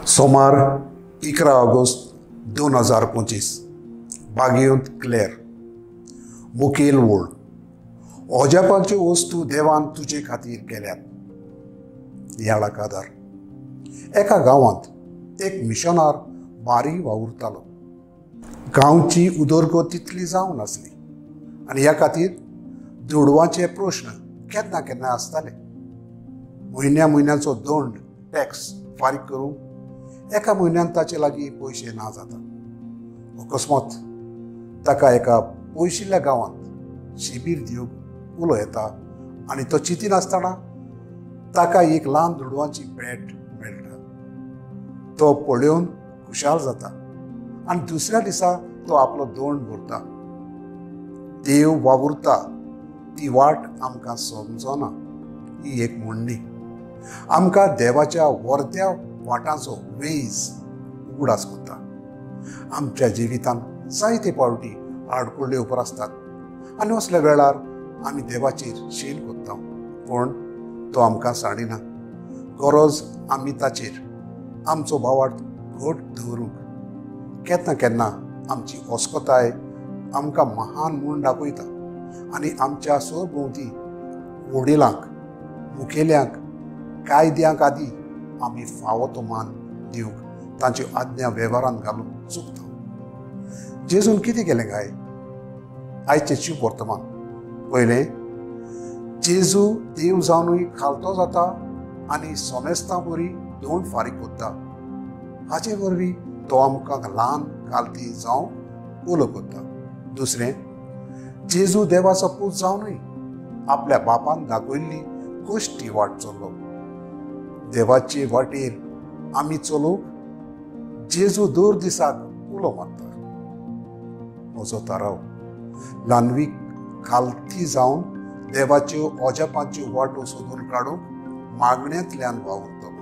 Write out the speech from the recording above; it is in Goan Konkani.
सोमार 11 ऑगस्ट 2025 बागेंत क्लेर. मुखेल ओळ. अजापाच्यो वस्तू देवान तुजे खातीर केल्यात. नियाळाक आदार. एका गांवांत एक मिशनार बारी वावुरतालो. गांवची उदरगत तितली जावन आसली आनी ह्या खातीर दुडवांचे प्रश्न केन्ना केन्ना आसताले. म्हयन्या म्हयन्याचो दंड टॅक्स फारीक करूंक एका म्हयन्यान ताचे लागीं पयशे ना जाता. अकस्मात ताका एका पयशिल्ल्या गांवांत शिबीर दिवंक उलो येता आनी तो चिंतिनासतना ताका एक ल्हान दुडवांची भेट मेळटा. तो पळोवन खुशाल जाता आनी दुसऱ्या दिसा तो आपलो दंड भरता. देव वावुरता ती वाट आमकां समजना ही एक म्हणणी. आमकां देवाच्या वर्ध्या वाटांचो वेज उगडास करता. आमच्या जिवितांत जायते पावटी आडकुळ्यो उप्रासतात आनी असल्या वेळार आमी देवाचेर शीण करता, पूण तो आमकां साडिना. गरज आमी ताचेर आमचो भावार्थ घट दवरूंक. केन्ना केन्ना आमची अस्कताय आमकां महान म्हूण दाखयता आनी आमच्या सरभोंवती वडिलांक, मुखेल्यांक, कायद्यांक आदी आमी फावो तो मान दिवंक तांच्यो आज्ञा वेव्हारांत घालूंक चुकता. जेजून कितें केलें काय? आयचें शिव वर्तमान. पयलें, जेजू देव जावनूय खालतो जाता आनी सोमेस्तां वरी दोन फारीक करता. हाचे वरवीं तो आमकां ल्हान खालती जावंक उलो करता. दुसरें, जेजू देवाचो पूत जावनूय आपल्या बापान दाखयल्ली कश्टी वाट चल्लो. देवाचे वाटेर आमी चलूंक जेजू दर दिसाक उलो मारता. म्हजो थाराव ल्हानवीक खालती जावन देवाच्यो अजापांच्यो वाटो सोदून काडूंक मागण्यांतल्यान वावुरतलो.